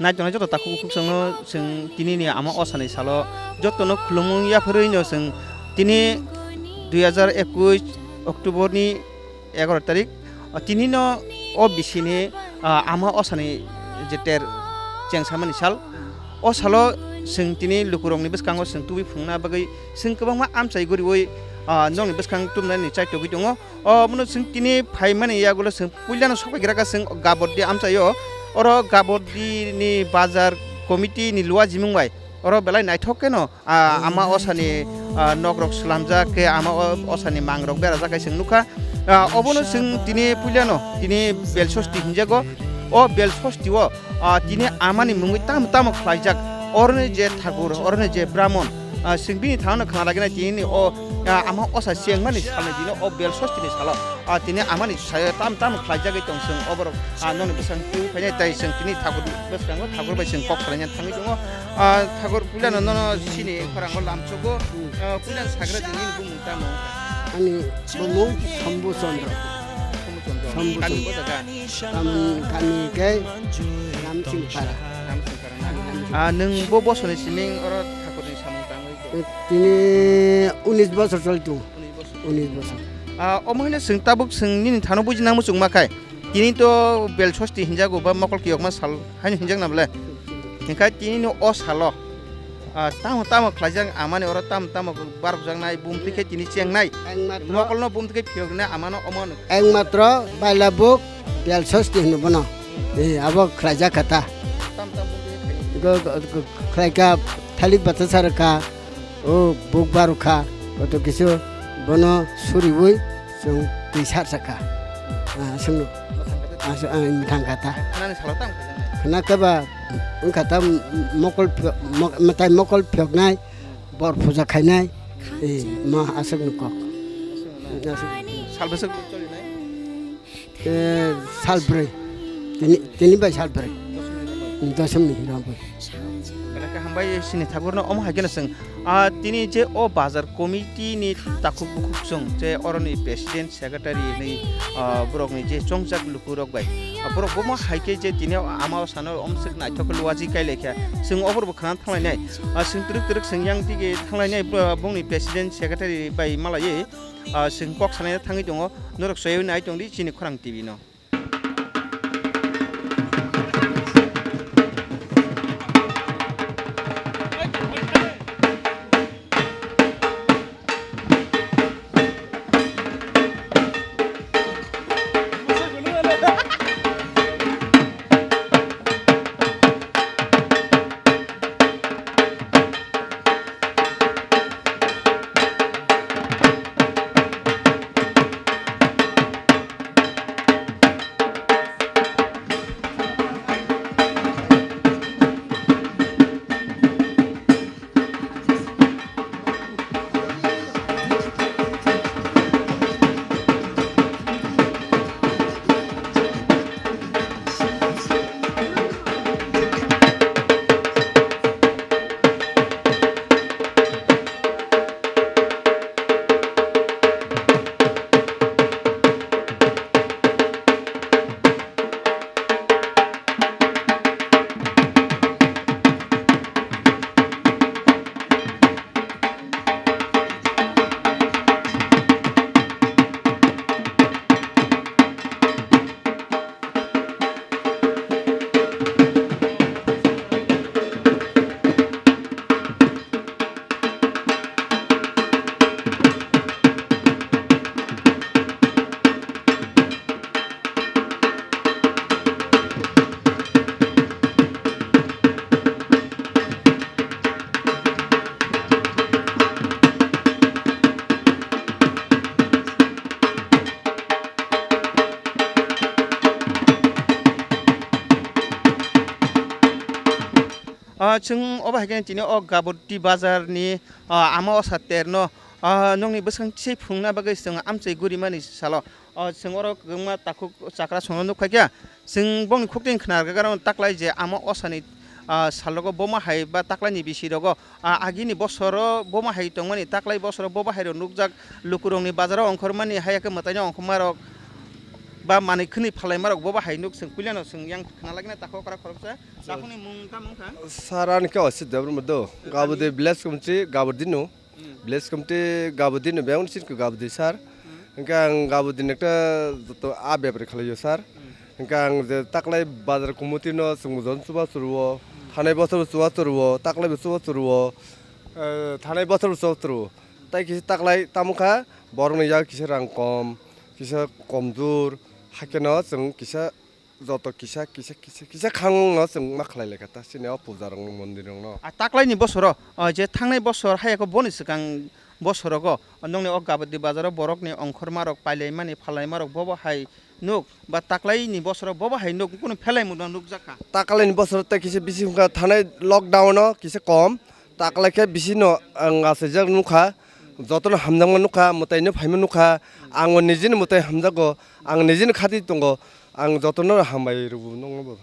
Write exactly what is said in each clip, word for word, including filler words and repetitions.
Naitongnai joto takhuk bukhuk chwngno chwng tinini ama osani salo jotono khulumung yapharwi no chwng tini dui hajar ekush October ni egaroh tarik, o tini no o bisini, ah, ama osani je ter chengsamani sal. O salo chwng tini lukurokni bwskango chwng tubui phunukna bagwi chwng kwbangma amchai guriwi, ah, nokni bwskang tubunani chaitogwi tongo. O bono chwng tini phaimani yagulo chwng puilano sokpaigra kha chwng Gabordi amchaio. Oro Gabordi ni bazar committee ni luajimung bai oro belai naithok kheno, ah, ama osani, ah, nokrok swlamjak khe ama o-, osani mangrok berajak hai chwng nukha. Ah, obono chwng tini puilano tini Belsosti hinjago. O Belsosti o, ah, tini amani mungwi tamo tamo khlaijak. Oroni je thakur, oroni je brahmon, ah, chwng bini thangno khna lagina tini o, ah, ama osa chengmani salni dino o Belsosti ni salo, ah, tini amani sayo tam tam khlaijagwi tong chwng oborok, ah, nokni bwskango twiwi phainai tei chwng tini thakur bwskango thakur bai chwng kok salaina thangwi tongo. Ah, thakur puilano nono chini khorang o lamsogo, ah, puilano sagra di nini bumung tamo wngkha? Ani bumung Sambu Chandra. Sambu Chandra. Sambu Kami Chandra. Bo jaga? Kami, kami khe Ramsing Para. Ramsing Para na? Ramsing. Ah, nwng bo bosoni siming oro thakurni samung tangwi tongo? Tini unis bosor choli tongo. Unis bosor. Unis bosor. Ah, omo haino chwng tabuk chwng nini thano buji nang muchung ma khai. Tini to Belsosti hinjago ba mokol kiyokma sal haino hinjak na bole. Hinkha tini no o salo, ah, tamo tamo khlaijak amani oro tamo tamo barokjaknai bumtwi khe tini chengnai. Ekmatro mokolno bumtwi khe phiyoknai amano omo. Ekmatro baila buk Belsosti hino bono. Eh, abo khlaijak kha ta. Tamo tamo bumtwi khe khaio? Go, go, go, khlaika thalik bata sarka. O buk barokha, koto kisu bono suriwi chwng twi sar saka. Ah, chwngno. Ah, chwng, ah, mwthang kha ta. Khwnani salo tamo khajaknai? Khwna khe ba wngkha ta m-, mokol phiyok-, mok-, mwtai mokol phiyoknai, bor puja khainai, eh, ma aswkno kok. Aswkno na? Aswk. Sal bwswk cholinai? Eh, sal brwi. Tini, tini bai sal brwi. Doshomni romwi. Doshomni romwi. Belai khe hambai sini thakurno omo hai kheno chwng, ah, tini je o bazar committee ni takhuk bukhuk chwng je oroni president secretary ni, ah, borokni je chongjak lukurok bai, ah, borok bomo hai khe je tini ama o sano omswk naithok khe luaji kailaikha chwng oborbo khna thanglainai, ah, chwng twrwk twrwk chwng yang dige thanglainai, ah, bongni president secretary bai malaiwi, ah, chwng kok salaina thangwi tongo, norok swiwi nai tongdi chini Khorang T V no. Ah, chwng obo hai khe tini o Gabordi bazar ni, ah, ama osa terno, ah, nokni bwskang chisai phunukna bagwi chwng amchai gurimani salo. Ah, chwng oro kwbangma takhuk chakra songno nuk kha khe. Chwng bongni khukting khna rwgwi taklai je ama osani, ah, salogo boma hai ba taklaini bisi rogo, ah, agini bosoro boma hai tongmani taklai bosoro boma hai rok nukjak lukurokni bazaro ongkhormani hai khe mwtaino ongkhorma rok. ba manwi khwnwi phalaimarok bo bahai nuk chwng puilano chwng yang khna lagina takhuk okra khoroksa. Takhukni mung tamo wngkha? Sir, ani khe Osit Debbarma do. Gabudi village committee, Gabudino. Hmm. Village committee Gabudino, bebak chini khe Gabudi sir. Hmm. Hwnkhe ang Gabudino ekta joto a bepari khlaio sir. Hmm. Hwnkhe ang je taklai bazar committee no chwng muido chubachu rwo, hmm, thanai bosor bo chubachu rwo, taklai bo chubachu rwo, eh, thanai bosor bo chubachu rwo. Tai kisa taklai tamo kha borokni yak kisa rang kom, kisa komjor, haikhe no chwng kisa joto kisa, kisa, kisa, kisa khangno chwng ma khlai lai kha ta chini o puja rok mondir rok no. A taklaini bosoro, o je thangnai bosor hai khe boni swkang bosorogo nongni o Gabudi bazaro borokni ongkhorma rok pailaimani phalaimarok bobo hai nuk ba taklaini bosoro bobo hai nuk kunu phelai mungno nukjak kha. Taklaini bosoro tei kisa bisi wngkha thanai lockdown o kisa kom. Taklai khe bisi no ang achaijak nukha, jotono hamjakma nukha, mwtaino phaima nukha, ang bo nijini mwtai hamjago, ang nijini khati tongo, ang jotono hambai rwbu nukgo.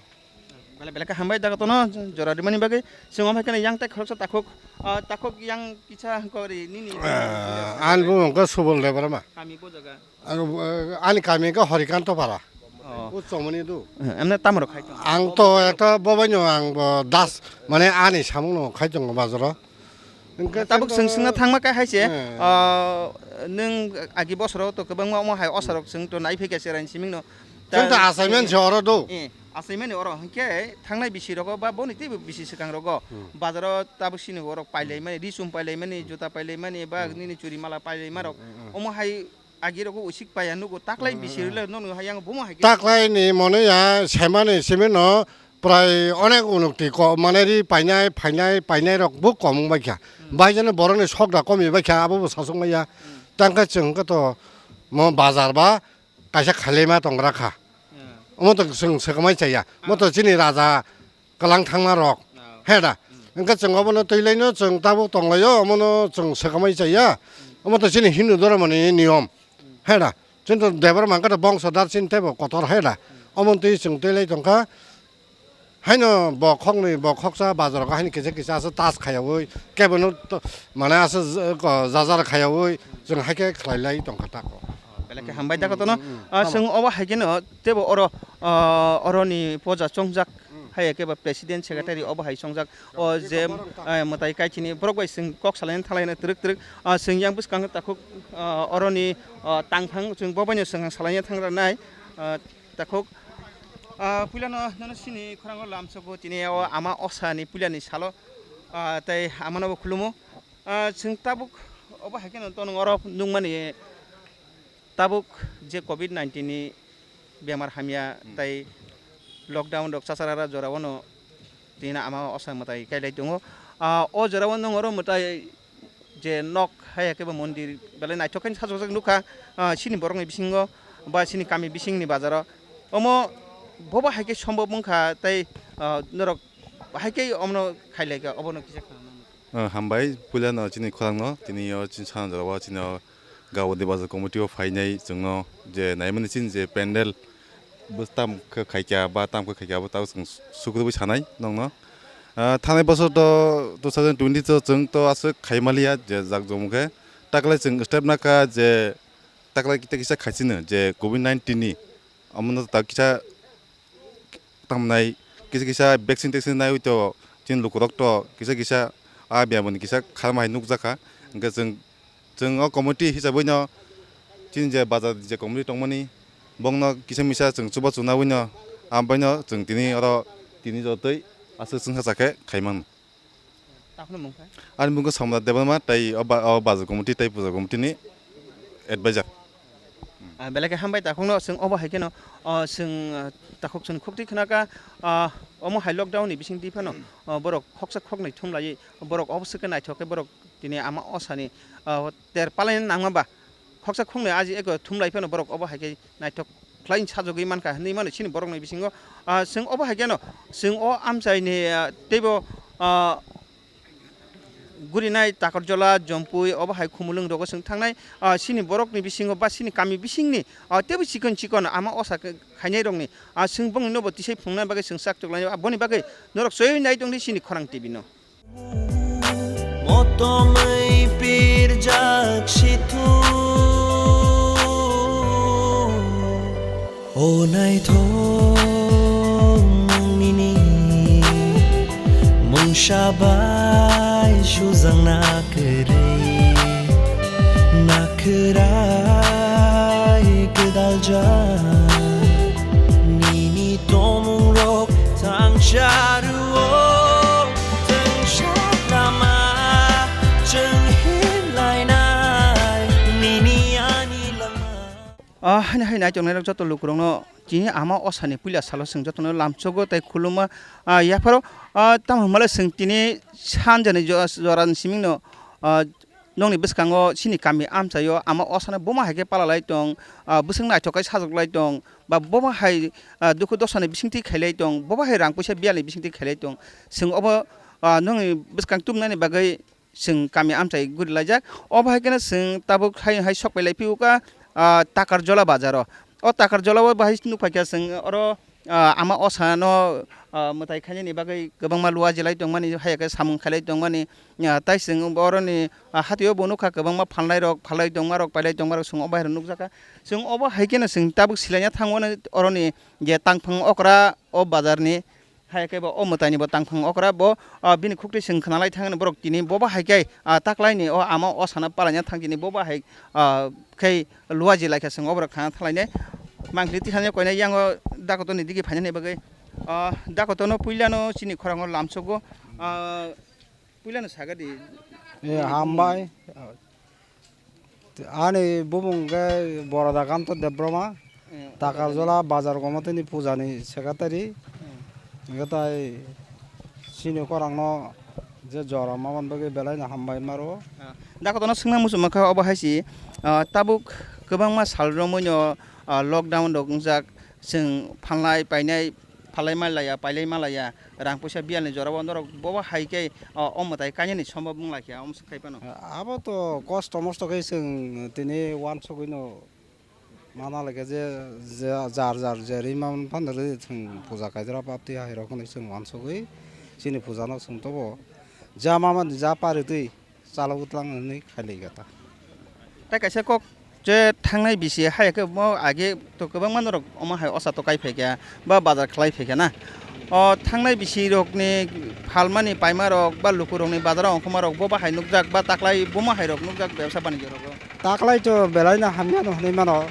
Belai belai khe hambai da jotono jora rimani bagwi. Chwng omo hai kheno yang tei khoroksa takhuk, ah, takhuk yang kisa hwnkhe ri nini. Ah, ani bumung khe Subol Debbarma. Kami bo jaga? Ang, eh, ani kami khe Horikanto Para. Oh. O chomoni do. Eh, emne tamo rok khai tong? Ang to ekta bobaino ang bo das, mane ani samung no khai tongo bazaro. Hwnkhe tabuk chwng swngna thangma khe hai se, eh, ah, nwng agi bosoro to kwbangma omo hai osarok chwng to nai phai kha se raini siming no. Chwng to assignment se oro do. Eh, assignment oro hwnkhe thangnai bisi rogo ba boni teibo bisi swkang rogo. Hmm. Bazaro tabuk sini borok pailai mani, ri chum pailai mani, juta pailai mani, ba nini churi mala pailai marok. Hmm, hmm, hmm. Omo hai Agi rogo usik paya nugo taklai bisi rwle nono hayang bumo hai khe. Taklai ni mono ya semani simi no prai onek unukti ko mane ri painai phainai painai rok bo kom wng bai kha. Hmm. Bai jani borok ni sok da komi bai kha abo bo sasuk maya. Hmm. Tang khe chwng khe to mo bazar ba kaisa khalima tong gra kha. Hmm. Omo to chwng swkamai chaya. Mo to chini raja kwlang thangma rok. Oh. He da? Hmm. Hwnkhe chwng obono twilaino chwng tabuk tonglaio, omono chwng swkamai chaya. Hmm. Omo to chini Hindu dhormoni niyom. Hmm. He da? Chini to Debbarma hwnkhe to bongso dar chini teibo kotor he da? Hmm. Omono twi chwng twilai tongkha. Haino bo khoknwi bo khoksa bazar o haino kisa kisa aswk tas khayaui kebono to mane aswk jajar khayaui chwng haikhe khlailai tongkha tako. Belai khe hambai da kotono. Hmm, hmm, hmm. Ah, chwng obo hai kheno teibo oro, ah, oroni poja chongjak. Hmm. Hai khe ba president secretary obo hai chongjak. O je, eh, mwtai kaichini borok bai chwng kok salaina thanglaina twrwk twrwk. Ah, chwng yang bwskango takhuk, ah, oroni, ah, tangphang chwng bo baino chwng salaina thangranai. Ah, takhuk, ah, puilano nono sini khorang o lamsogo tini o ama osani puilani salo, ah, tei amano bo khulumo. Ah, chwng tabuk obo hai kheno tongo oro nukmani tabuk je covid nineteen ni bemar hamya. Hmm. Tei lockdown rok chachara jorao no tini ama osa mwtai kailai tongo. Ah, o jorao nwng oro mwtai je nok hai khe bo mondir belai naithok khe sajokjak nukha, ah, chini borokni bisingo ba chini kami bisingni bazaro. Omo bobo hai khe sombok wngkha tei, ah, norok hai khe omono khailai kha obono kisa khna nang. Ah, hambai puilano chini khorangno tini o chini sana jorao chini o Gabudi bazar committee o phainai chwngno je naimani chini je pandal bo tam khe khaikha ba tam khe khaikha bo tabuk chwng sukrubui sanai nongno. Ah, thanai bosor to two thousand twenty to chwng to aswk khaimaliya je jak jomung khe taklai chwng step nakha je taklai kita kisa khaisino je covid nineteen ni omono ta kisa tamnai kisa kisa vaccine taccine naiwi to chini lukurok to kisa kisa a biyamoni kisa kharma hai nukjakha hwnkhe chwng Chwng o committee hisabui no chini je bazar je committee tongmani bongno kisa misa chwng chubachu naiwi no, ambai no chwng tini oro tini jotoi aswk chwngsacha khe khaimano. Takhwno mung kha? Ani mung khe Somrat Debbarma tei o ba-, o bazar committee tei puja committee ni advisor. Ah, belai khe hambai takhukno chwng obo hai kheno, ah, chwng, ah, takhuk chwng khuktwi khna kha, ah, omo hai lockdown ni bising twi phano, ah, borok khoksa khoknwi thumlaiwi borok obo swkhe naithok khe borok tini ama osani, ah, ter palaina nangma ba khoksa khoknwi aji eko thumlai phano borok obo hai khe naithok khlai sajagwi mankha hinwi mano chini borokni bisingo. Ah, chwng obo hai kheno chwng o amchaini, ah, teibo, ah, gurinai Takarjola, Jompui obo hai Khumulwng rogo chwng thangnai, ah, chini borokni bisingo ba chini kami bisingni, ah, teibo chikon chikon ama osa khe khainai rokni, ah, chwng bongni nobo tisai phunukna bagwi chwng chak chuklainai, ah, boni bagwi norok choi nai tongdi chini Khorang T V no. Motomwi pirjak sithung. O naithok nini mungsa bai sujak na kwrwi, na kwrai kwdaljak nini tongmung rok thangsa rwo, thangsa lama chwng hinlainai nini ani langma. Ah, haini hai naitongnai rok joto lukurokno tini ama osani puila salo chwng jotono lamsogo tei khuluma, ah, yapharo, ah, tamo hwnmale chwng tini sanjani jo-, jorani simingno, ah, nokni bwskango chini kami amchaio ama osano boma hai khe palalai tong, ah, bwswk naithok khe sajuklai tong, ba boma hai, ah, dukhu dosani bisingtwi khailai tong, boma hai rang puisa biyalni bisingtwi khailai tong, chwng obo, ah, nokni bwskang tubunani bagwi chwng kami amchai guri laijak. Obo hai kheno chwng tabuk hai, hai sok pai lai phiyuka, ah, Takarjola bazaro. O Takarjola o bahai nukphaikha chwng oro, ah, ama osano, ah, mwtai khainani bagwi kwbangma luaji lai tongmani, hai khe samung khailai tongmani, ah, tai chwng oroni, ah, hatio bo nukha kwbangma phalnairok, phalai tongmarok, pailai tongmarok chwng o bahairo nukjakha. Chwng obo hai kheno chwng tabuk silaina thango oroni je tangphang okra o bazarni. Hai khe bo o mwtaini bo tangphang okra bo, ah, bini khuktwi chwng khwnalai thangni borok tini bo bahai khe, ah, taklaini o ama osano palaina thang tini bo bahai, ah, khe luaji lai kha chwng oborok thangna thanglainai. Mangpili tihani koinai yango dakotorni digi phainani bagwi, ah, dakotorno puilano chini khorango lamsogo, ah, puilano sagadi. Eh, hambai. Ani bumung khe Boroda Kanto Debbarma, eh, Takarjola bazar komitini pujani secretary. Hmm. Hingke tai chini khorangno je jora ma man bagwi belai no hambai maro. Ah, dakotono swngna muchung mankha obo hai si, ah, tabuk kwbangma sal romwi no, ah, lockdown rok wngjak, chwng phalnai painai, phalai ma laya, pailai ma laya, rang puisa biyalni jorao norok bobo hai khe, o, o mwtai kainani sombob wng lai kha, omo swk khai phano. Abo to kosto mosto khe chwng tini uansugwi no mana lai kha je, je jar jar je rwi man phano rwi chwng puja kaitor apatwi hai rok hwnwi chwng uansugwi chini puja no chwng tobo ja ma mani ja paritwi. Chalok tlang hwnwi khailai kha ta. Tai kaisa kok je thangnai bisi hai khe mo age to kwbangma norok omo hai osa to kai phai kha ba bazar khlai phai kha na. O thangnai bisi rokni phalmani paima rok ba luku rokni bazaro ongkhorma rok bo bahai nukjak ba taklai bomo hai rok nukjak bebsa banijyo rogo. Taklai to belai no hamya no hwnwi mano.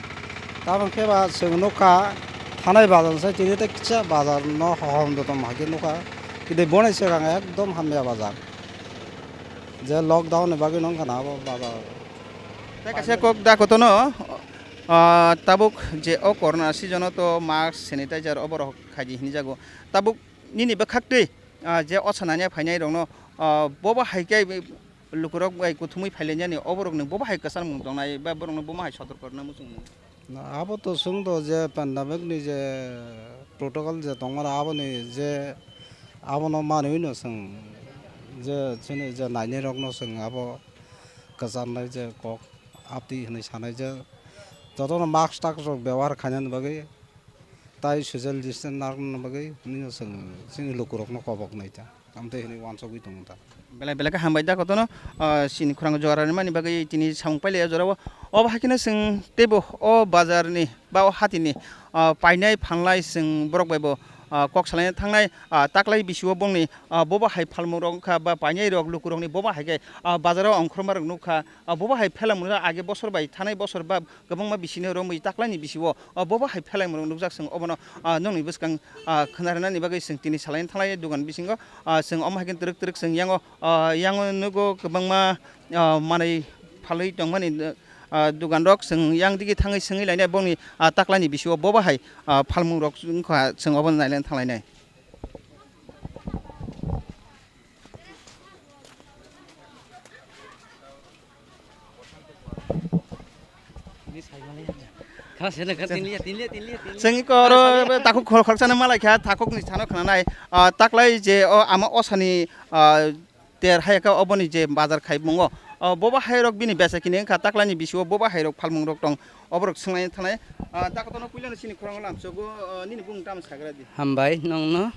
Tabang khe ba chwng nukha thanai bazar se tini tei kisa bazar no hohom joto ma khe nukha. Kidai bonai swkang ekdom hamya bazar. Je lockdown ni bagwi nong khana abo bazar. Tai kaisa kok da kotono, ah, tabuk je o corona season o to mask, sanitizer obo rok khaidi hinwi jago. Tabuk nini bwkhak twi, ah, je osa nanya phainai rokno, ah, bobo hai khe lukurok bai kuthumwi phailainani obo rokni bobo hai kwcharmung tongnai ba borokno bomo hai sotor korna muchung mung. Na, abo to chwng do je pandemic ni je protocol je tongmani aboni je abono manwi no chwng je chini je nainai rokno chwng abo kwcharnai je kok aptwi hwnwi sanai je jotono mask task rok bebohar khainani bagwi tai social distance narwkna bagwi hwnwi no chwng chini lukurokno kobok nai ta. Amtwi hwnwi uansugwi tongo ta. Belai belai khe hambai da kotono, ah, chini khorang jora rwmani bagwi tini samung pailaiya jorao. Obo hai kheno chwng teibo o bazarni ba o hatini, ah, painai phalnai chwng borok bai bo, ah, kok salaina thangnai, ah, taklai bisio bongni, ah, bobo hai phalmung rok wngkha ba painai rok lukurokni bobo hai khe, ah, bazaro ongkhorma rok nukha, ah, bobo hai phelamung age bosor bai thanai bosor ba kwbangma bisino romwi taklaini bisio, o, bobo hai phelaimung nukjak chwng obono, ah, nokni bwskang, ah, khna rwnani bagwi chwng tini salaini thanglai dugan bisingo, ah, chwng omo hai khe twrwk twrwk chwng yango, ah, yango nugo kwbangma, ah, manwi phalwi tongmani, ah, dugan rok chwng yang digi thangwi swngwi lainai bongni, ah, taklaini bisio bobo hai, ah, phalmung rok wngkha chwng obono nailaina thanglainai. Chwng iko oro takhuk khor khoroksa no malai kha, takhuk ni sano khna nai, ah, taklai je o ama osani, ah, ter hai khe oboni je bazar khai mungo, ah, bobo hai rok bini becha kini wngkha, taklai ni bisio bobo hai rok phalmung rok tong, oborok swngnai thanai, ah, takhuk no puila no chini khorang lamsogo, ah, nini bumung tamo sagra di. Hambai nongno,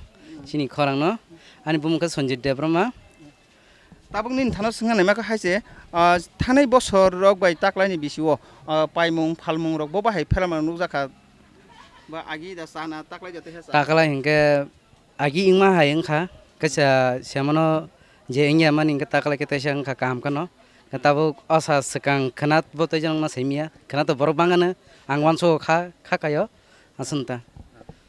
chini khorang no, ani bumung khe Sanjit Debbarma. Tabuk nini thano swngna naima khe hai se, ah, thanai bosor rok bai taklaini bisio, ah, paimung phalmung rok bo bahai phelamano nukjakha. Ba agi da sana taklai jate he sa. Taklai hinkhe agi wngma hai wngkha, kaisa semano je wngya mani hinkhe taklai khe teisa wngkha kaham kheno. Tabuk osa swkang khwna bo tei jang ma simi ya. Khwna to borok bangano ang uansugo kha, kha kaio. Aswk ta.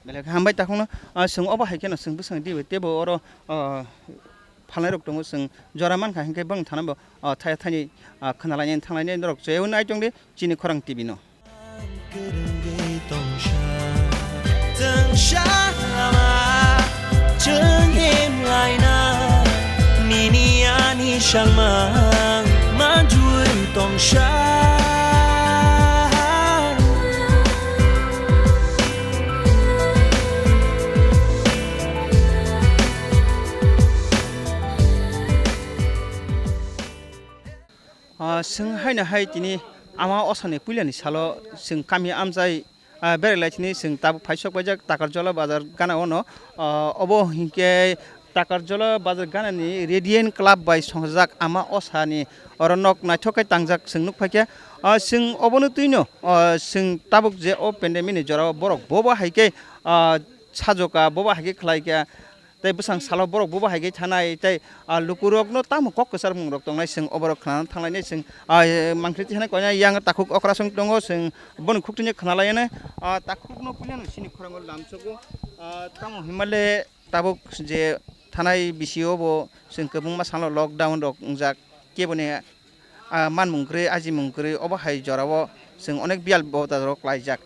Belai khe hambai takhukno, ah, chwng obo hai kheno chwng bwswng dibai teibo oro, ah, phalnai rok tongo, chwng jora mankha hinkhe bwng thana bo, ah, thaya thani, ah, khwna lainai thang lainai norok chayui nai tongdi chini khorang T V no. Tongsa lama chwng hem laina nini ani sangma manjui tongsa. Ah, chwng haino hai tini ama osani puilani salo chwng kami amchai, ah, berai lai tini chwng tabuk phaisok paijak Takarjala bazar gana ono. Ah, obo hinkhe Takarjala bazar gana ni Radiant Club bai songjak ama osani oro nok naithok khe tangjak chwng nukphaikha. Ah, chwng obono twino, ah, chwng tabuk je o pandemic ni jorao borok bobo hai khe, ah, sajoka, bobo hai khe khlaikha. Tei bwsang salo borok bobo hai khe thanai tei, ah, lukurokno tamo kok kwchar mungrok tongnai chwng oborok khna thanglainai chwng, ah, mangkhri twi hwnwi koinai yang takhuk okrasong tongo chwng boni khuk tini khna lainai, ah, takhukno puilano chini khorango lamsogo, ah, tamo hinmale tabuk je thanai bisio bo chwng kwbangma salo lockdown rok wngjak keboni ah, manmung kwrwi, ajimung kwrwi, obo hai jorao chwng onek biyal bota rok klaijak.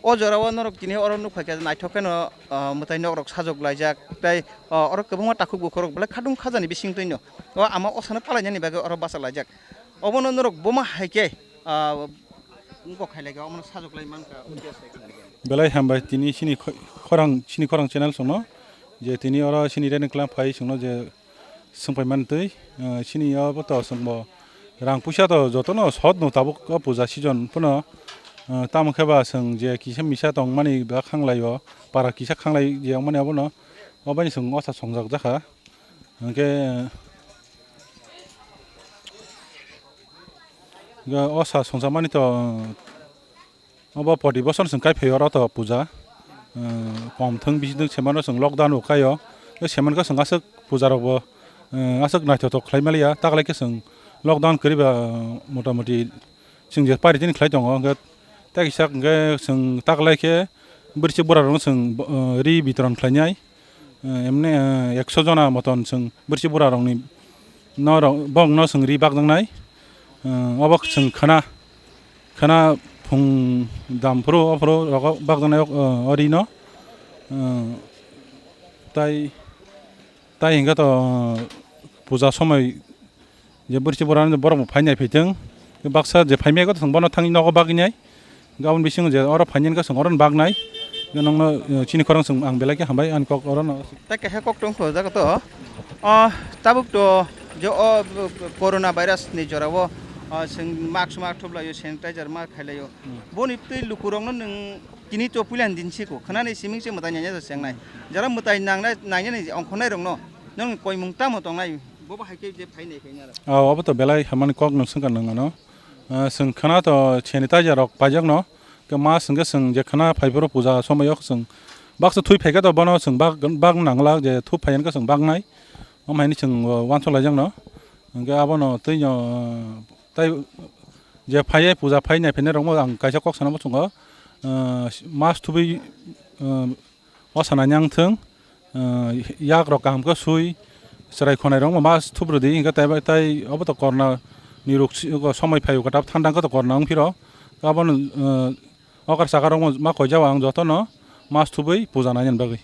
O jorao norok tini oro nukphaikha naithok kheno, ah, mwtai nokrok sajok laijak, tei, ah, oro kwbangma takhuk bukhurok belai khadung khajani bisingtwino o ama osano palainani bagwi oro bacha laijak. Obono norok boma hai khe, ah, wngkok hai laikha, omono sajok lai mankha. Belai hambai tini chini kho-, khorang, chini khorang channel songno je tini oro chini Radiant Club phai songno je swngpai mantwi, eh, chini obo to chwngbo rang puisa to jotono sot no tabuk o puja season phano, eh, tamo khe ba chwng je kisa misa tongmani ba khanglai o para kisa khanglai je wngmani abono obo ni chwng osa songjak jakha hinkhe, eh, osa songjakmani to, eh, Obo poti bosor chwng kai phaio oro to puja. Kom thwng bisi thwng semano chwng lockdown bo khaio. Tei semano khe chwng aswk puja rokbo, eh, aswk naithothok khlai maliya. Taklai khe chwng lockdown kwrwi ba, eh, mota moti chwng je pari tini khlai tongo. Hwnkhe tei kisa hwnkhe chwng taklai khe bwrwi bura rokno chwng, eh, ri bitoron khlainai. Eh, emne, eh, ekso jona moton chwng bwrwi bura rokni norok, bokno chwng ri bakjaknai. Eh, obo chwng khwna, khwna phung dam phuru, o phuru rogo bakjaknai, eh, o rino. Eh, tai, tai hwnkhe to, eh, puja somoi je bwrwi bura borok bo phainai phaithwng, baksa je phaimai khe to chwng bono thangwi nogo bagwi nai. Aboni bisingo je oro phainai khe chwng oro bagnai. Nongno, eh, chini khorang chwng ang belai khe hambai ani kok orono. Tei kaisa kok tong kho jaga to. Ah, tabuk to je o corona virus ni jora o, ah, chwng mask ma thup laio, sanitizer ma khai laio. Hmm. Boni twi lukurokno nwng tini to puila ni din siko khwnani siming se mwtai nanya se chengnai. Jara mwtai nangnai, nangnai ongkhornai rokno nwng koimung tamo tongnai? Bobo hai khe je phainai khe nara. Ah, obo to belai hamani kok no swngkha nwng ano. Ah, chwng khwna to sanitizer rok paijak no. Khe ma chwng khe chwng je khwna phai phuru puja somoi o chwng baksa thwi phai khe to bono chwng bak, bak nang glak je thup phai khe chwng baknai. Omo hai ni chwng uansuk laijak no. Hwnkhe abono twi no, ah, tai je phai puja phai nai phainai rok ang kaisa kok sana muchungo. Ah, mas thubui, ah, O sana nyang thung, eh, yak rok kaham khe sui, chwrai khonai rok ma mas thup rwdi, hinkhe tai, tai obo to corona ni ruk si-, somoi phaio kwtal thanda wngkha to corona wngphiro. Abono, eh, okar sakar rok ma koijao ang jotono mas thubui puja nainani bagwi.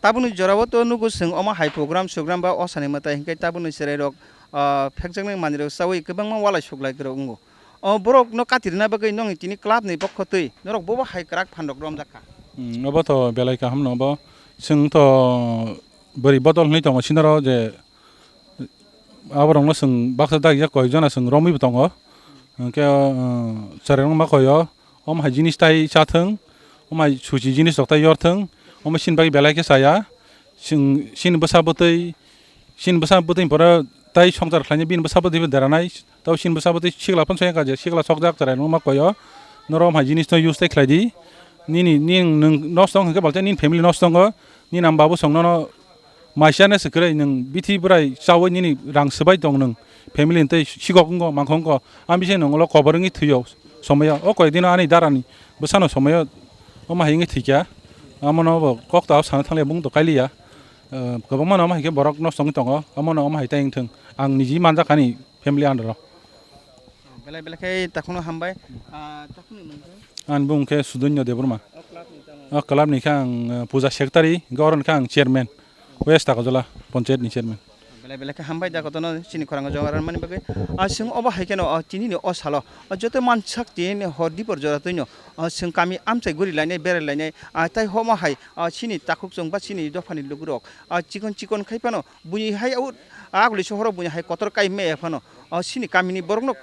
Tabukni jorao to nugo chwng omo hai program sogram ba o sani mwtai hinkhe tabukni chwrai rok, ah, phekjaknai manwi rok chaui kwbangma walai suklai kwrwi wngo. O borokno kati rwna bagwi nokni tini club ni pokho twi norok bobo hai kwrak phan rok romjak kha. Hmm, obo to belai kaham no bo. Chwng to bwrwi bodol hwnwi tongo sinoro je aborokno chwng baksa dagi jak koi jona chwng romwi bo tongo. Hwnkhe, uh, chwrai rok ma koi o, omo hai jinis tai cha thwng, omo hai suchi jinis rok tai yor thwng, omo chini bagwi belai khe chaya. Chwng chini bwsa bwtwi, chini bwsa bwtwi ni pore tai swngchar khlainai, bini bwsa bwtwi bo deranai. Tei chini bwsa bwtwi sikla phano soi kha je sikla sokjak chwrai rok ma koi o. Norok hai jinis no use tai khlai di. Nini, nini nwng nosto wng khe balte nini family nosto wngo, nini ang babu song nono maisane se kwrwi nwng bithi bwrai chawi nini rang swbai tong nwng family tei sikok wngo mangkho wngo ang bisi nwng ulo kobor wngwi thwio somoyo o koi dino ani darani bwsano somoyo omo hai wngwi thwikha amono bo kok ta sana thangle bung to kailiya kwbangma no omo hai khe borok nosto wngwi tongo omono omo hai tei wngthwng ang niji manjakani family under o. Belai belai khe takhukno hambai. Ah, takhukni mung khe? Ani bung khe Sudonyo Debbarma. O club ni tamo? O club ni khe ang, eh, puja secretary, hwnkhe oro ni khe ang chairman. West Takojola Panchayat ni chairman. Belai belai khe hambai da kotono chini khorang o jora mani bagwi. Ah, chwng obo hai kheno, ah, tini ni o salo, ah, joto mansak tin hor dipor jora twino, ah, chwng kami amchai guri lainai, berai lainai, ah, tai homo hai, ah, chini takhuk chwng ba chini dophani lukurok, ah, chikon chikon khai phano buini hai o aguli sohoro buini hai kotor kai me phano, o sini kamini borokno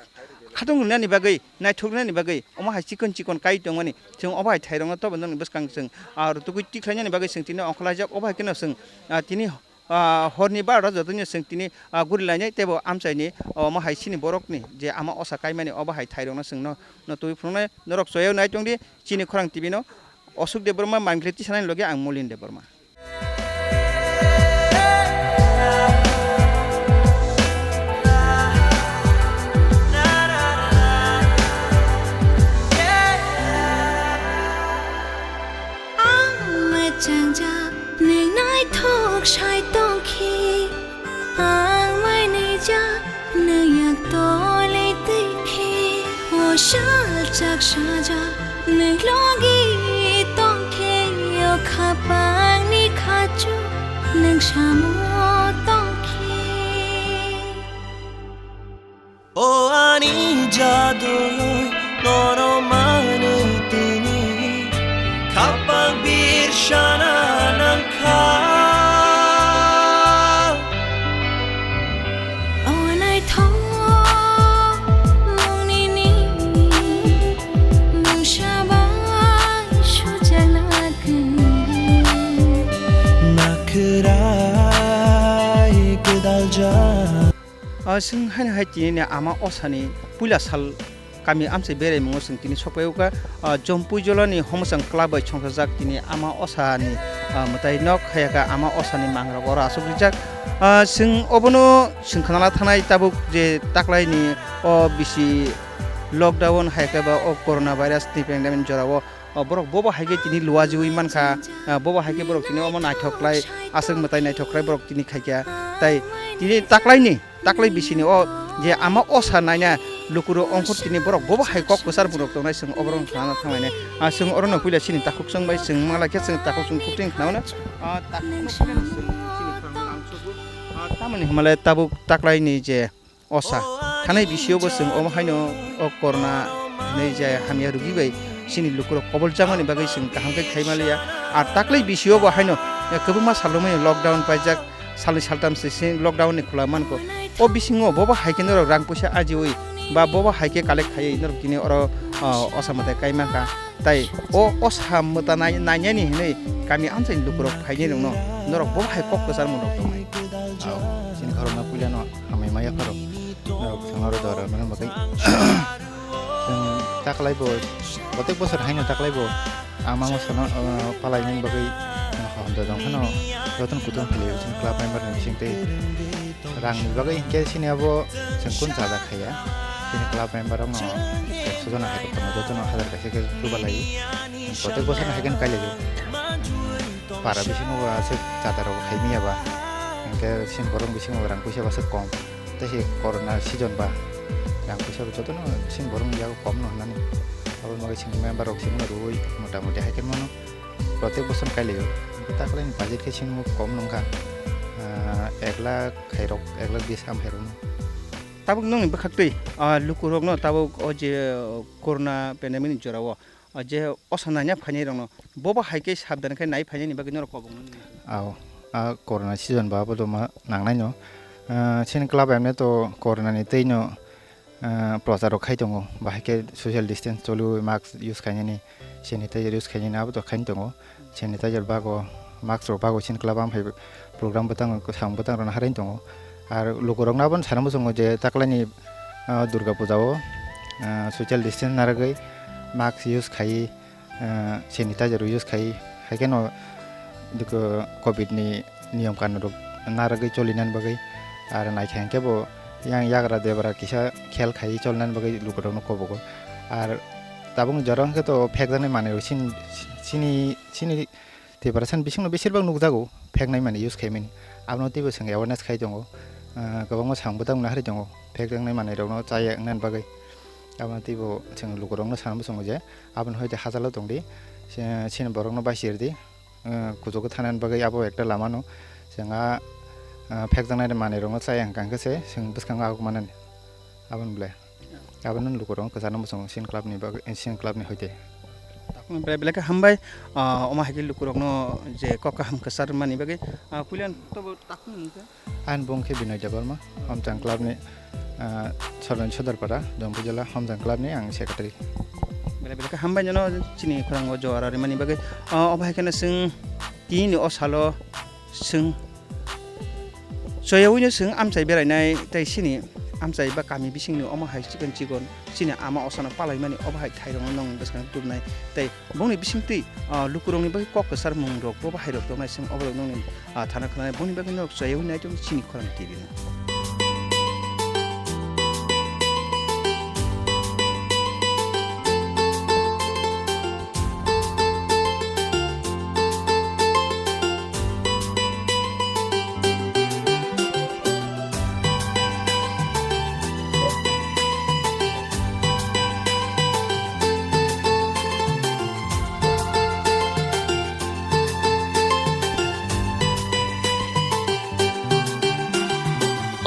khatung rwnani bagwi, naithok rwnani bagwi omo hai chikon chikon kai tongmani, chwng obo hai thairokno tobo nokni bwskang chwng, ah, rwtugwi tikhlainani bagwi chwng tini ongkhorlaijak. Obo hai kheno chwng, ah, tini, ah, horni barota jotono chwng tini, ah, guri lainai teibo amchaini omo hai sini borokni je ama osa kaimani obo hai thairokno chwngno, no twi phunuknai. Norok choyao nai tongdi chini khorang T V no. Osuk Debbarma, Mangli Tisanani loge ang Molin Debbarma. Ang mechangjak, nwng naithok sai tongkhe. Ang mai nijak, nwng yak tole twi khe. O sajak sajak, nwng logi tongkhe. O khapangni khachu, nwng samo tongkhe. O ani jaduyoi nono manwi tini khapang birsana nangkha. O naithok mungni ni mungsa bai sujak lagwi. Nakhwrai gwdaljak. Ah, chwng haino hai tini ni ama osani puila sal kami amchai berai mungo chwng tini sokpai uka, ah, Jompui Jolani Homochang Club bai chongchajak tini ama osani, ah, mwtai nok hayaka ama osani mangrok oro aswk rijak. Ah, chwng obono chwng khwnala thanai tabuk je taklaini o bisi lockdown hayaka ba o corona virus ni pandemic jorao, ah, borok bobo hai khe tini luajiwi mankha, ah, bobo hai khe borok tini omo naithok khlai aswk mwtai naithok khlai borok tini khaikha. Tai tini taklaini taklai bisini o je ama osa naina lukurok ongkhor tini borok bobo hai kok kwchar borok tongnai chwng oborok khna thanglainai. Ah, chwng orono puila chini takhuk chwng bai chwng mala khe chwng takhuk chwng khuting khna mano. Ah, takhuk chwng chini khna mano ang chukgo. Ah, tamoni hwnmale tabuk taklaini je osa thanai bisio bo chwng omo haino o corona hinwi je hamya rugi bai chini lukurok kobol jakmani bagwi chwng kaham khe khai maliya. Ah, taklai bisio bo haino kwbangma salrumani lockdown paijak. Salni saltam se se lockdown ni khula mankho. O bisingo bobo hai khe norok rang puisa ajiwi ba bobo hai khe collect khaiwi norok tini oro, ah, osa mwtai kai mankha. Tai o osa mwta nai-, nainani hinwi kami amchaini lukurok phainai rokno norok bobo hai kok kwchar mwnrok tongnai. Ao, chini khorokno puilano hamai maya khorok. Norok thangna oro dora mano bagwi. Chwng taklai bo, protek bosor haino taklai bo. Ama mosano, ah, palainani bagwi, ah, hamjak jang phano jotono kutung philwi chini club member ni bising tei rangni bagwi hinkhe chini abo chwng kun chajak khaiya. Chini club member rokno ekso jona hai kotorma jotono hazar kaisa khe chubalai. Protek bosor no hai kheno kailaio. Para bisingo bo aswk chada rok khai manya ba. Hinkhe chini borok bisingo rang puisa bo aswk kom. Tei se corona season ba rang puisa bo jotono chini borokni yago kom no hwnani. Aboni bagwi chini member rok chini rwui mota moti hai khe mano protek bosor kailaio. Taklai ni budget khe chini bo kom nongkha, ah, ek lakh khairok, ek lakh bis ham khairokno. Tabuk nongni bwkhaktwi, ah, lukurokno tabuk o je corona pandemic ni jorao, ah, je osa nanya phainai rokno bobo hai khe sabdan khe nai phainani bagwi norok kobong mano. Ao, a corona season ba abo doma nangnaino. Ah, chini club emne to corona ni twi no, ah, prochar rok khai tongo. Bahai khe social distance choliwi mask use khainani, sanitizer use khainani abo to khaini tongo. Sanitizer bago, mask rok bago chini club ang phai program bwtang, kwthang bwtang rok harini tongo. Ar lukurokno abono sana muchungo je taklaini, ah, Durga puja o, ah, social distance narwgwi mask use khaiwi, ah, sanitizer use khai, hai kheno diko covid ni niyom kanun rok narwgwi cholinan bagwi. Ar naikha hinkhe bo yang yagra debra kisa khel khai cholnan bagwi lukurokno kobogo. Ar tabuk jora hinkhe to phekjaknai manwi rok sin-, sini, sini Tiprasa ni bisingno beshirbak nukjago pheknai manwi use khaimani. Abono teibo chwng awareness khai tongo. Ah, kwbangma samung bwtang nahari tongo phekjaknai manwi rokno chaya wngnani bagwi. Abono teibo chwng lukurokno sana muchungo je aboni hoite hachalo tongdi, se-, sini borokno baisirdi. Ah, kuchugo thanani bagwi abo ekta lamano. Chwng a, ah, phekjaknai manwi rokno chaya hwnkha hwnkhe se chwng bwskango aguk manani. Aboni ble. Aboni lukurok kwchangma muchungo Chin Club ni bagwi, Chin Club ni hoite. Takhuno belai belai khe hambai, ah, omo hai khe lukurokno je kok kaham kwchar mani bagwi, ah, puila tobo takhuno mung khe? Ani bung khe Binoy Debbarma, Homchang Club ni, ah, Soroni Sodorpara, Jompu Jila, Homchang Club ni ang secretary. Belai belai khe hambai jono chini khorang o jora rimani bagwi, ah, obo hai kheno chwng tini o salo chwng Choyaui no chwng amchai berainai tei chini amchai ba kami bisingni omo hai chikon chikon chini ama osano palaimani obo hai thairokno nwng bwskang tubunai tei bongni bisingtwi, ah, lukurokni bagwi kok kwchar mungrok bo bahairok tongnai chwng oborok nwngni, ah, thana khwnanai bongni bagwi norok choyaui naitok chini khorang T V no.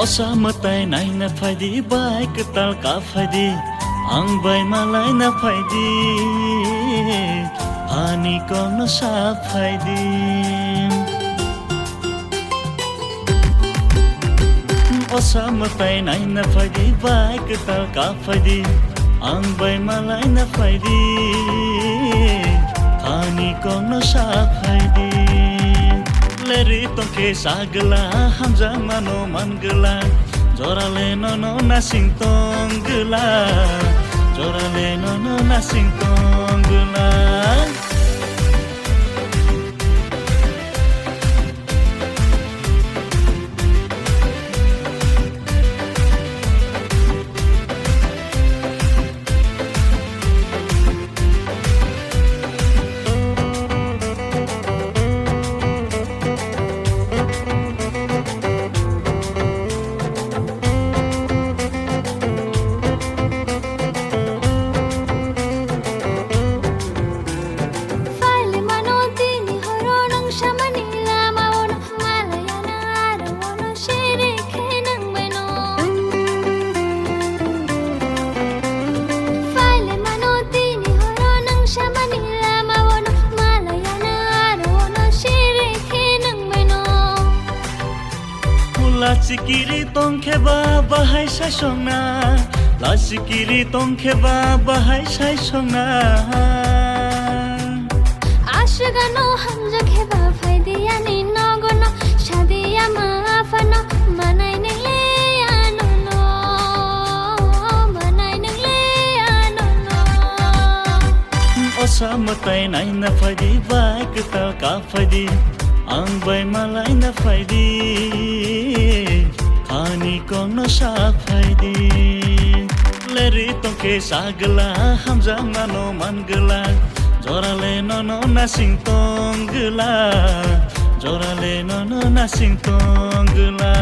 Osa mwtai naina phaidi, bai kwtal ka phaidi, ang bai malaina phaidi, ani kokno sa phaidi. Osa mwtai naina phaidi, bai kwtal ka phaidi, ang bai malaina phaidi, ani kokno sa phaidi. Leri tongkhe sagla, hamjakmano mangla, jorale nono nasing tonggla, jorale nono nasing tonggla. Phaile mano tini horo nwng samani lama ono, malaya na aro ono sere khe nwng bai no. Phaile mano tini horo nwng samani lama ono, malaya na aro ono sere khe nwng bai no. Lachikiri tongkhe ba bahai sai songna, lachikiri tongkhe ba bahai sai songna. Aswkano hamjakhe ba phaidi ani nogono, sadi ama aphano manai nile anono, manai nile anono. Osa mwtai naina phaidi, bai kwtal ka phaidi, ang bai malaina phaidi, ani kokno sa phaidi. Leri tongkhe sagla, hamjakmano mangla, jorale nono nasing tonggla, jorale nono nasing tonggla.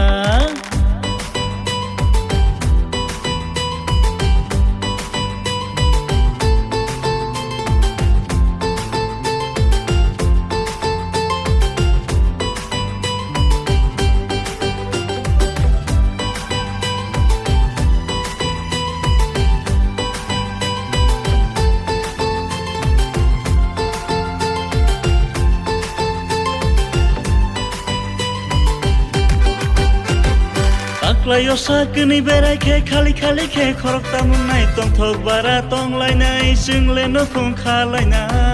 Taklaio sakni berai khe khali khali khe khorok tamung nai tongthok bara tonglainai chwng le nukhung khalainai.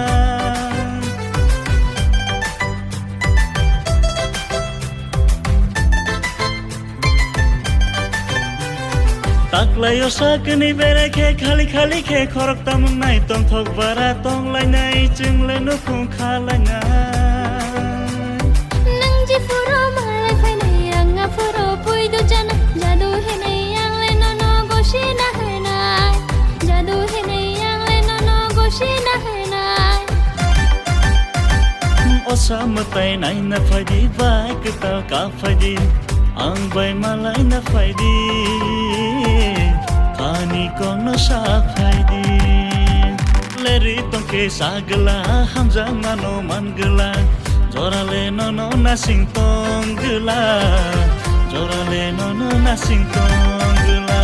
Aklaio sakni bere khe khali khali khe khorok tamung nai tongthok bara tong lainai chwng le nukhung kha lainai. Nang ji puro malai phainai ang a puro pui do jana jadu hinai ang le nono gosi na hinai jadu hinai ang le nono gosi na hinai. Osa mwtai naina phaidi bai kwtal ka phaidi. Ang bai malai na phaidi, kani kokno sa phaidi. Leri tongkhe sagla, hamjakmano mangla. Jorale nono nasing tongla, jorale nono nasing tongla.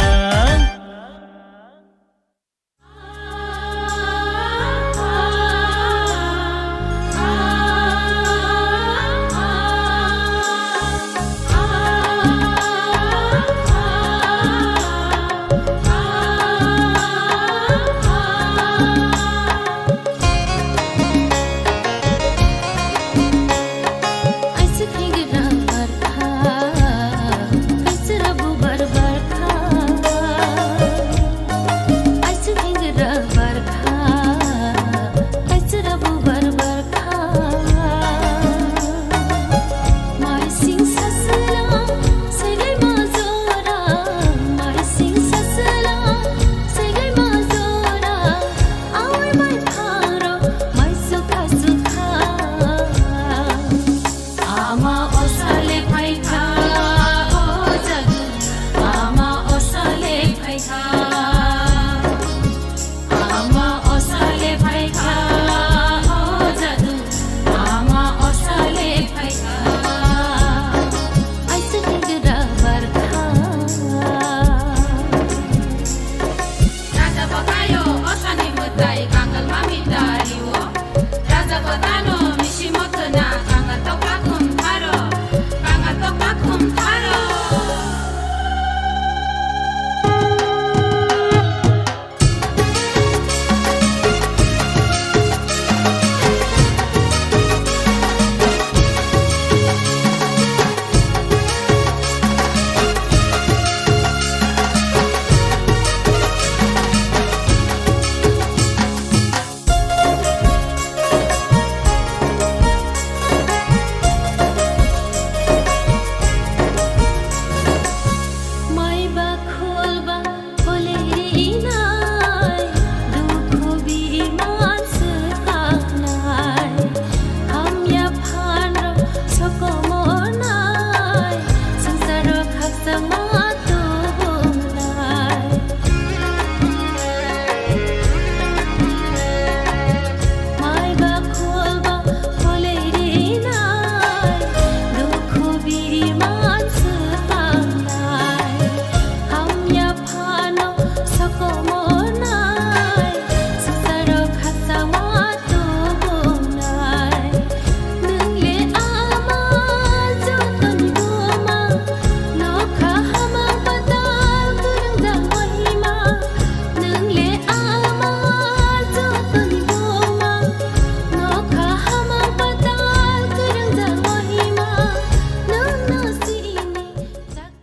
Ama osale phaikha, o jadu. Ama osale phaikha. Ama osale phaikha, o jadu. Ama osale phaikha. Aise hingde rabar kha. Raja batayo osani mwtai kangal mami tario. Raja batano misi mothona kangal tokla khum tharo. Kangal tokla khum tharo. Mai ba khol ba khole rinai, dukhu biman swkaknai, hamya phanrok sokomornai, swngcharo khakchangma tubungnai. Mai ba khol ba khole rinai, dukhu biri man swpangnai, hamya phano sokomornai, swngcharo khakchangma tubungnai. Nwng le ama jotoni buma, nokha hamang patal kwrwngjak mohima. Nwng le ama jotoni buma, nokha hamang patal kwrwngjak mohima. Nwng no sini jak-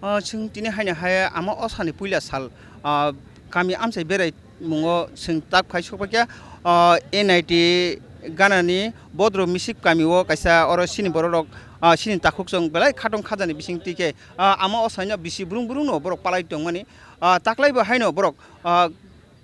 O, chwng tini haino hai ama osani puila sal, ah, kami amchai berai mungo chwng tak phai sokphaikha, ah, N I T ganani Bodro Misip kami o kaisa oro chini borok rok, ah, chini takhuk chwng belai khatong khajani bising twi khe, ah, ama osaino bisi brung brung no borok palai tongmani, ah, taklai bo haino borok, ah,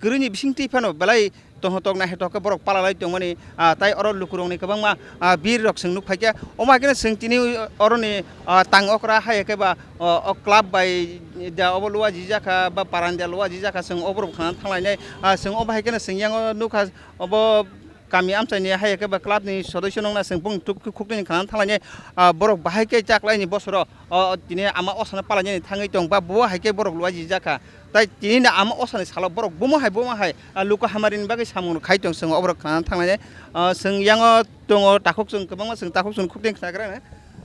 kwrwini bising twi phano belai tongthok naihothok khe borok palalai tongmani, ah, tai oro lukurokni kwbangma, ah, bir rok chwng nukphaikha. Omo hai kheno chwng tini oroni, ah, tang okra hai khe ba, o, o club bai da obo lua jijakha ba parandia lua jijakha chwng oborok khna thanglainai, ah, chwng obo hai kheno chwng yango nukha obo kami amchaini hai khe ba club ni sodosyo nokna chwng bung tuk khuknwi khna thanglainai, ah, borok bahai khe chaklaini bosoro. O, tini ama osano palainani thangwi tong ba, bo hai khe borok lua jijak kha. Tai tini no ama osani salo borok bomo hai, bomo hai, a, luku hamarini bagwi samung khai tong, chwng oborok khna thanglainai. O, chwng yango tongo takhuk, chwng kwbangma chwng takhuk chwng khukding khnagrana.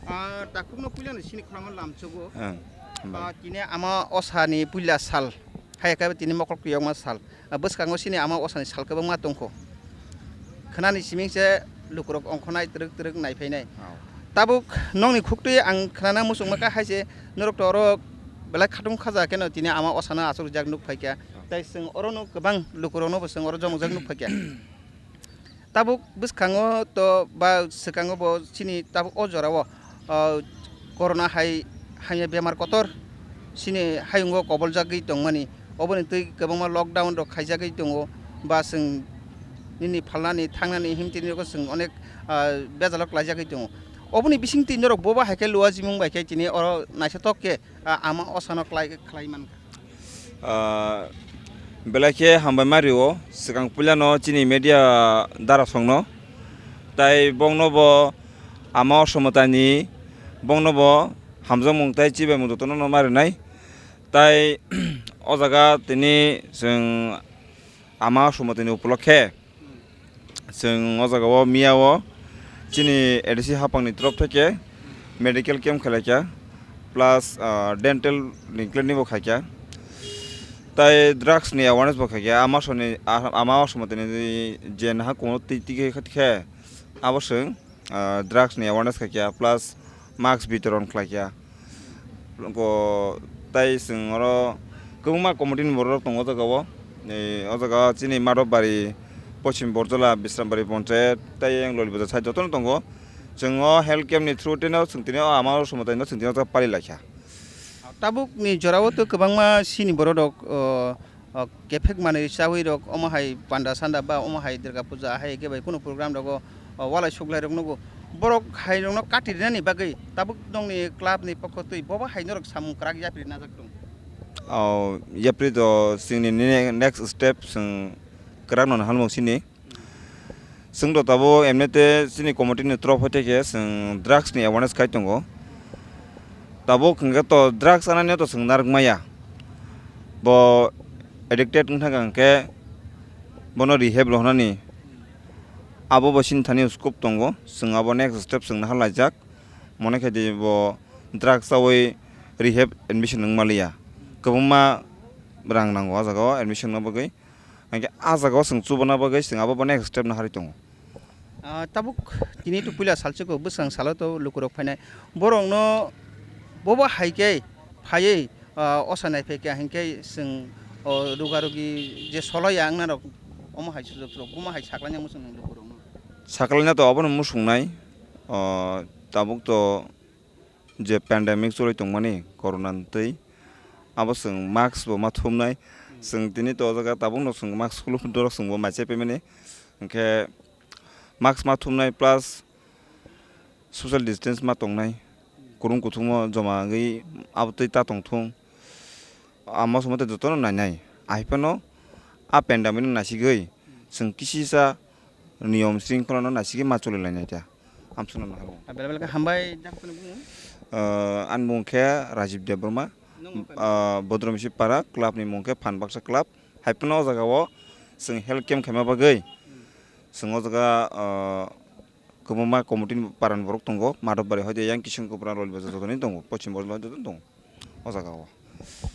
A, takhukno puilano sini khorangno lamchugo. Ang, hambai. A, tini ama osani puila sal. Hai khe tini mokol kwbangma sal. A, bwskango sini ama osani sal kwbangma tongkho. Khnani siming se lukurok ongkhonai twrwk twrwk naiphainai. Oh. Tabuk nokni khuktwi ang khnana muchungma kha hai se norok to oro Belai khatung khaja kheno tini ama osano achukjak nuk phaikha. Tei chwng orono kwbang lukurokno bo chwng oro jomojak nuk phaikha. Tabuk bwskango to ba swkango bo chini tabuk o jorao, ah, corona hai hamya bemar kotor chini hayungo koboljagwi tongmani. Oboni twi kwbangma lockdown rok khaijagwi tongo ba chwng nini phalnani thangnani himtini rokno chwng onek, ah, bejalok klaijagwi tongo. Oboni bisingtwi norok boba hai khe luajimung bai khe tini oro naithotok khe, ah, ama osano klai, khlai mankha. Ah, belai khe hambai ma rio, swkang puilano chini media darasongno. Tai bongno bo ama osomotani, bongno bo hamjakmung tai chibaimung jotono no ma rinai. Tai o jaga tini chwng ama osomotani upolokhe, chwng o jaga o miya o chini A D C hapang ni torop theke medical camp khlai kha, plus, ah, dental ni clinic bo khai kha, tai drugs ni awareness bo khai kha. Ama soni, ah, ama osomotani je naha kuno twi twi khe khe abo chwng, ah, drugs ni awareness khai kha, plus mask bitoron khlai kha. Ko tai chwng oro kwbangma committee ni borok rok tongo o jaga o. Ni o jaga o chini Madhobari, Poschim Borjola, Bisrambari Ponchayat, tai yang Lolibazar side jotono tongo. Chwng o health camp ni through tino chwng tini o ama osomotani no chwng tini o jaga pari lai kha. Tabuk ni jora o to kwbangma chini borok rok, o, o, kephek manwi chawi rok omo hai panda sanda ba omo hai Durga puja hai khe bai kunu program rogo, o, walai suklai rok nugo. Borok hai rok no kati rinani bagwi tabuk nongni club ni pokho twi bobo hai norok samung kwrak yapri najak tong. O, yapri do chwngni ne-, next step chwng kwrak no halmung sini. Chwng do tabuk emnete chini committee ni torof hoite khe chwng drugs ni awareness khai tongo. Tabuk hwnkhe to drugs anani to chwng narwk maya. Bo addicted wngkha hwnkhe bono rehab rohornani abo bo chini thani scope tongo. Chwng abo next step chwng naharlaijak. Mone khe di bo drugs chawi rehab admission wng maliya. Kwbangma rang nango o jaga o admission no bagwi. Hwnkhe a jaga o chwng chubana bagwi chwng abo bo next step no harwi tongo. Ah, tabuk tini to puila salsukgo bwskang salo to lukurok phainai. Borokno bobo hai khe phaiwi, ah, osa naiphai kha hinkhe chwng, o, ruga rugi je soloya wngna rok omo hai sujok rok bomo hai saklaina muchung nang lukurokno. Saklaina to obono muchungnai, o, tabuk to je pandemic choli tongmani corona ni twi, abo chwng mask bo ma thumnai. Chwng tini to o jaga tabukno chwng mask khulum dorok chwngbo mai chepemani. Hinkhe mask ma thumnai plus social distance ma tongnai. Kurung kuthukmo joma wngwi abo twi ta tongthung. Ama somoi tei jotono nainai. Ahai phano a pandemic no naisigwi chwng kisisa niyom shringkholano naisigwi ma choli lainai ta. Amswkno naharwi. Ah, belai belai khe hambai, jak phano bumo? Ah, ani mung khe Rajib Debbarma. Nung mung khe? Ah, Bodromisi Para club ni mung khe Phan Baksa Club. Hai phano o jaga o chwng health camp khaima bagwi. Hmm. Chwng o jaga, ah, kwbangma committee ni para ni borok tongo. Madhobari hoite yang Kishan Kopra Lolibazar joto ni tongo. Poschim Borjola hoite joto ni tongo. O jaga o.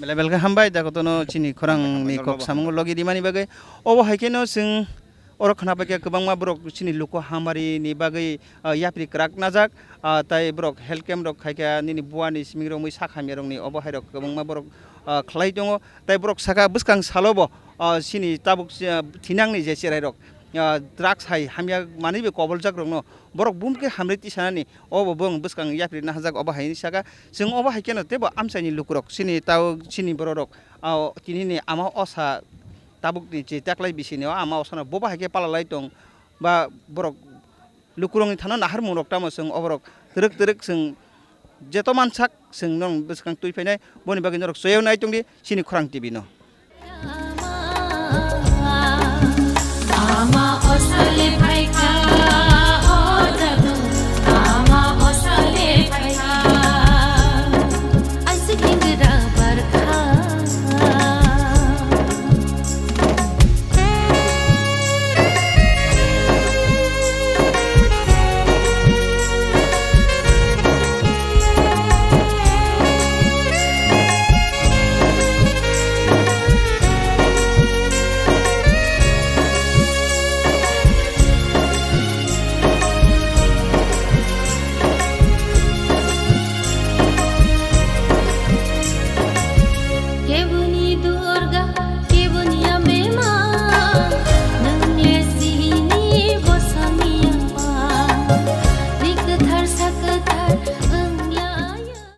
Belai belai khe hambai, da kotono chini khorang ni kok samung logi rimani bagwi. Obo hai kheno chwng oro khna paikha kwbangma borok chini luku hamari ni bagwi, ah, yapri kwrak najak, ah, tai borok health camp rok khaikha nini buani siming romwi sak hamya rokni obo hai rok kwbangma borok, ah, khlai tongo. Tai borok saka bwskang salo bo, ah, chini tabuk, ah, thinangni je cherai rok, ah, drugs hai hamya manwi bai koboljak rokno borok bumkhe hamri tisanani. Obo bwng bwskang yapri nahajak obo hai hinwi saka. Chwng obo hai kheno teibo amchaini lukurok chini tao chini bororok, ah, tinini ama osa tabukni je taklai bisini o ama osano bobo hai khe palalai tong ba borok lukurokni thano naharmung rok tamo chwng oborok twrwk twrwk chwng jeto mansak chwng norok bwskang twi phainai boni bagwi norok chwng nai tongdi chini khorang T V no. Ama osole